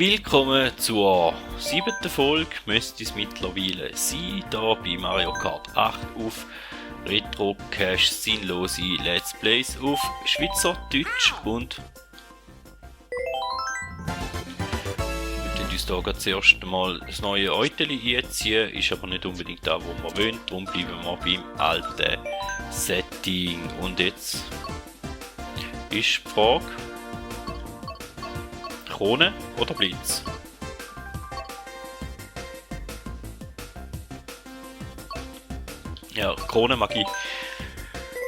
Willkommen zur 7. Folge, müsste es mittlerweile sein, hier bei Mario Kart 8 auf Retro Cash sinnlose Let's Plays auf Schweizerdeutsch und wir werden uns hier zuerst mal das neue Euteli einziehen, ist aber nicht unbedingt da, wo wir wollen, darum bleiben wir beim alten Setting. Und jetzt ist die Frage: Krone oder Blitz? Ja, Krone mag ich.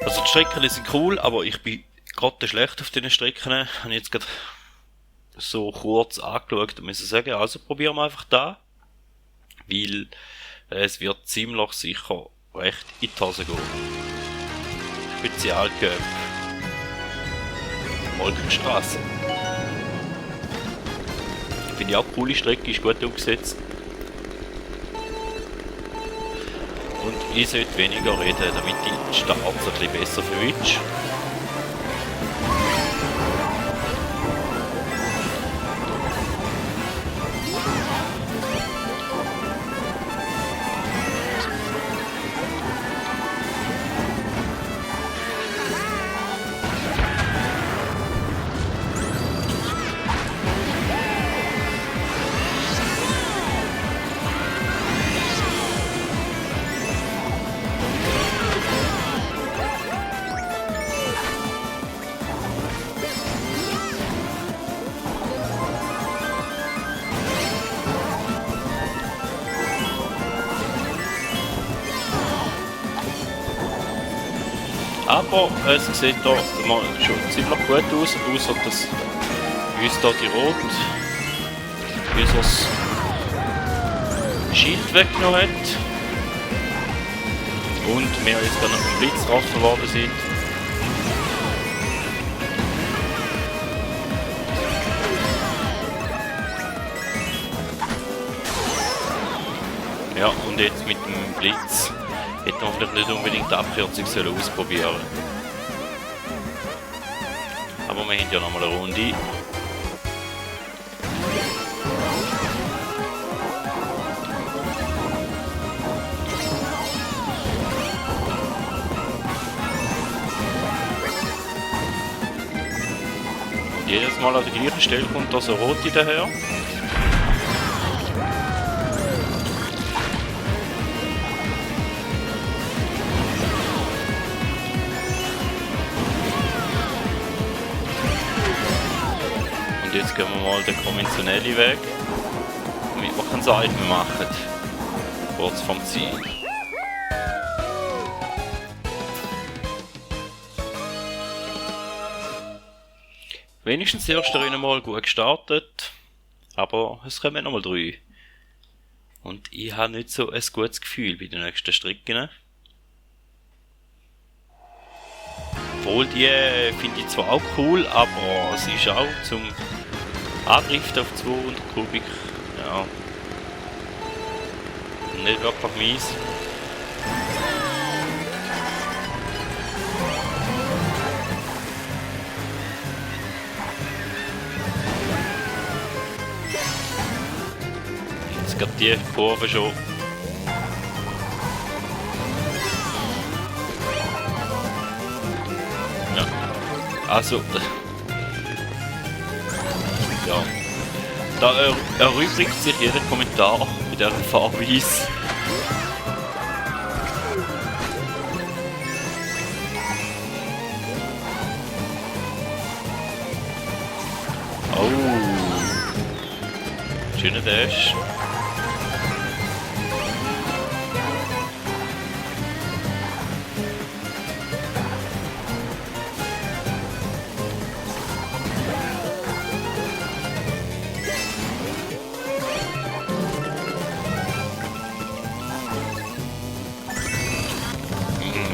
Also die Strecken sind cool, aber ich bin gerade schlecht auf diesen Strecken. Habe ich jetzt gerade so kurz angeschaut und muss sagen, also probieren wir einfach da. Weil es wird ziemlich sicher recht in die Hose gehen. Spezialcup. Molkenstraße. Finde ich auch eine coole Strecke, ist gut umgesetzt. Und ich sollte weniger reden, damit ich den Start ein bisschen besser verwünsche. Aber es sieht hier schon ziemlich gut aus, außer dass uns hier die Rot unser Schild weggenommen hat. Und wir jetzt gerade noch vom Blitz getroffen worden sind. Ja, und jetzt mit dem Blitz hätte man vielleicht nicht unbedingt die Abkürzung ausprobieren. Aber wir haben ja nochmal eine Runde. Und jedes Mal an der gleichen Stelle kommt da so Rote daher. Jetzt gehen wir mal den konventionellen Weg, damit wir keinen Side mehr machen, kurz vom Ziel. Wenigstens das erste Rennen mal gut gestartet, aber es kommen noch mal 3. Und ich habe nicht so ein gutes Gefühl bei den nächsten Strecken. Obwohl die finde ich zwar auch cool, aber sie ist auch zum Andriften auf 200 Kubik, ja, nicht wirklich mies. Jetzt geht die Kurve schon. Ja, also ja, da erübrigt sich jeder Kommentar mit dieser Fahrweise. Oh, schöner Dash.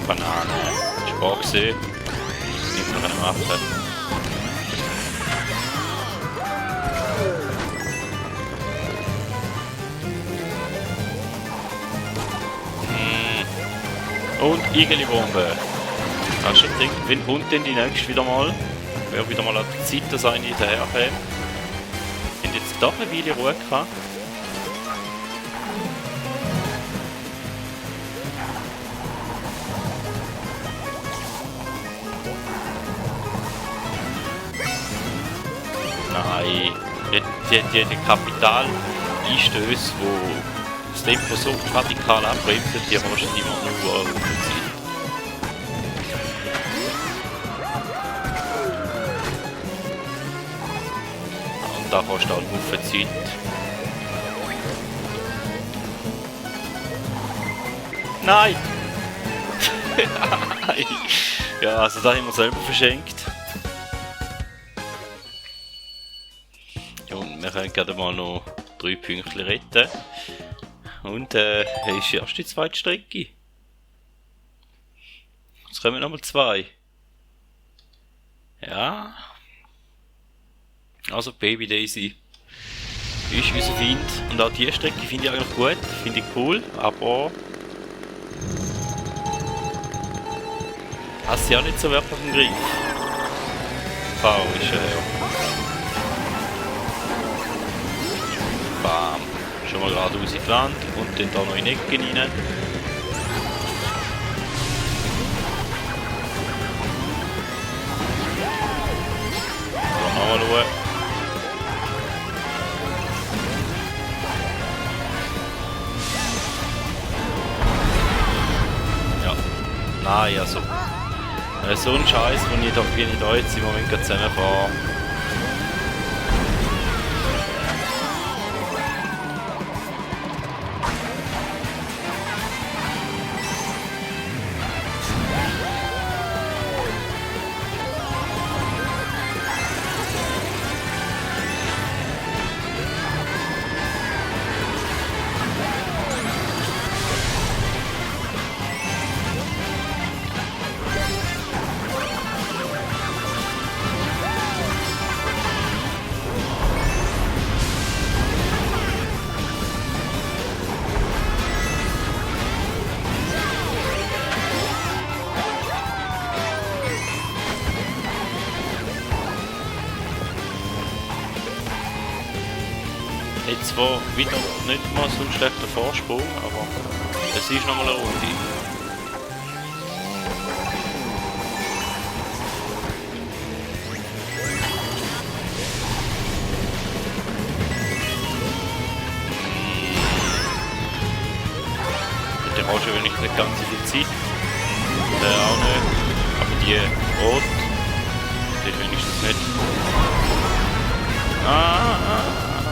Banane. Ich war gesehen. Nicht noch eine Mache. Und Igeli-Bombe. Hast du gedacht, wenn kommt denn die nächste wieder mal? Wäre wieder mal an der Zeit, dass eine hinterherkäme. Und jetzt jetzt doch eine Weile Ruhe gehabt. Nein, die Kapital-Einstöße, wo das Tempo so radikal abbremsen, die hast du immer nur aufgezogen. Und da hast du auch aufgezogen. Nein! Ja, also da haben wir selber verschenkt. Und wir können gerade mal noch 3 Pünktchen retten. Und ist erst die zweite Strecke. Jetzt kommen nochmal 2. Ja. Also Baby Daisy ist unser Feind. Und auch diese Strecke finde ich eigentlich gut, finde ich cool, aber hast sie auch nicht so wirklich im Griff. V ist Bam. Schon mal geradeaus in die Wand und dann da noch in die Ecken rein. Nochmal schauen. Ja. Nein, also. So ein Scheiß, wo ich da jetzt im Moment zusammenfahre. Jetzt zwar wieder nicht mal so ein schlechter Vorsprung, aber es ist nochmal eine Runde. Der braucht schon wenigstens nicht ganz so viel Zeit. Der auch nicht. Aber die Rot, die ist wenigstens nicht.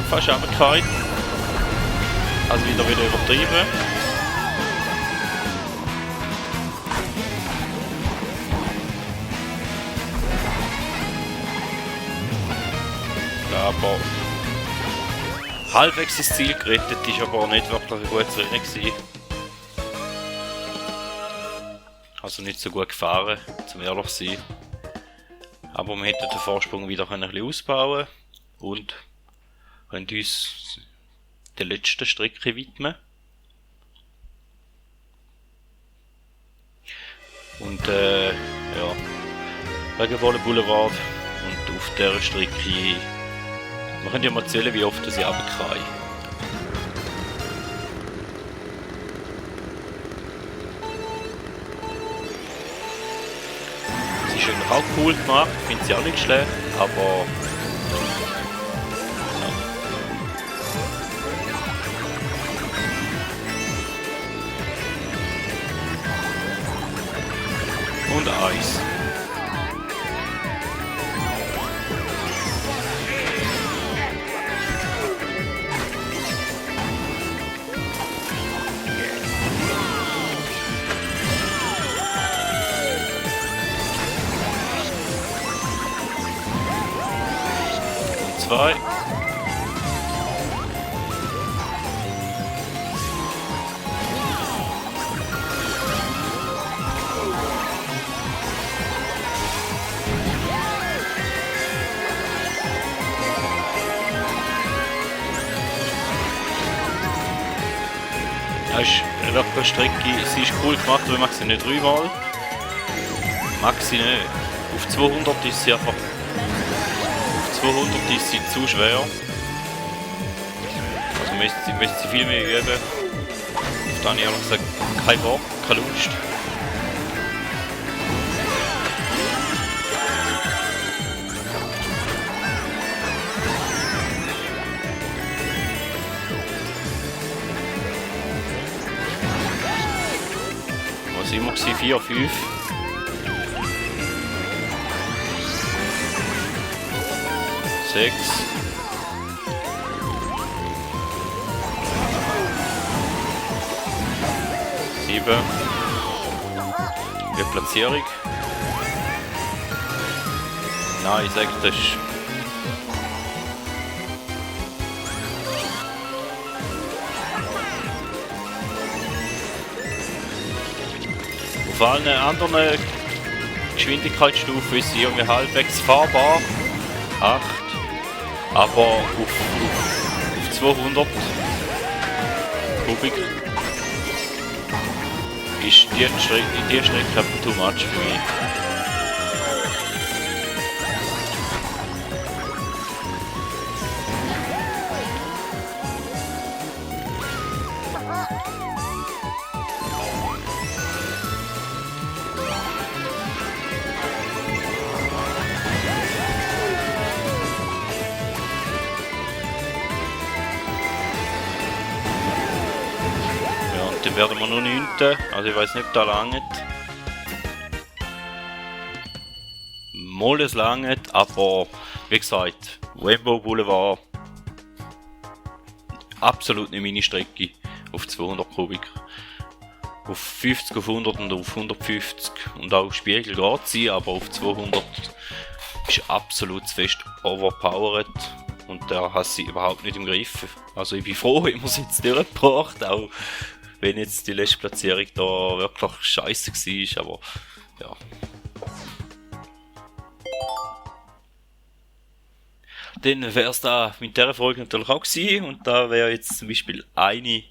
Fast runtergefallen. Also wieder übertrieben. Aber halbwegs ins Ziel gerettet, ist aber nicht wirklich ein gutes Rennen gewesen. Also nicht so gut gefahren, zum ehrlich sein. Aber wir hätten den Vorsprung wieder ein bisschen ausbauen und können uns der letzten Strecke widmen. Und ja, Regenwalder Boulevard und auf dieser Strecke, wir können ja mal erzählen, wie oft ich runterkriege. Sie ist eigentlich auch cool gemacht, ich finde sie auch nicht schlecht, aber und Eis. Und 2. Das ist eine Strecke, sie ist cool gemacht, aber ich mag sie nicht 3-mal. Mag sie nicht. Auf 200 ist sie einfach. Auf 200 ist sie zu schwer. müsste viel mehr üben. Auf dann ehrlich gesagt kein Bock, keine Lust. Was immer gewesen? 4, 5. Sechs. 7. Die Platzierung. Nein, ich sage, das ist... Auf allen anderen Geschwindigkeitsstufen ist sie irgendwie halbwegs fahrbar. 8. Aber auf 200 Kubik ist die Strecke too much für mich. Dann werden wir noch 9. Also ich weiß nicht, ob da langt. Mal es langt, aber wie gesagt, Rainbow Boulevard absolut nicht meine Strecke auf 200 Kubik. Auf 50, auf 100 und auf 150 und auch Spiegel geht sie, aber auf 200 ist absolut zu fest overpowered und da hat sie überhaupt nicht im Griff. Also ich bin froh, ich muss jetzt durchgebracht, auch wenn jetzt die letzte Platzierung da wirklich scheiße war, aber ja. Dann wäre es da mit dieser Folge natürlich auch gewesen und da wäre jetzt zum Beispiel eine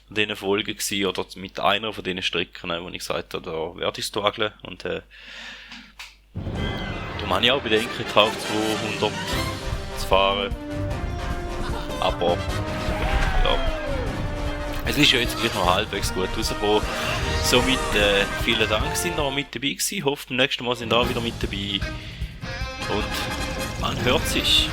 von diesen Folgen gewesen oder mit einer von diesen Strecken, wo ich gesagt habe, da werde ich strugglen und darum habe ich auch Bedenken gehabt, 200 zu fahren, aber ja. Es ist ja jetzt gleich noch halbwegs gut rausgekommen. Somit vielen Dank, sind ihr mit dabei gewesen. Ich hoffe, beim nächsten Mal sind ihr auch wieder mit dabei. Und man hört sich.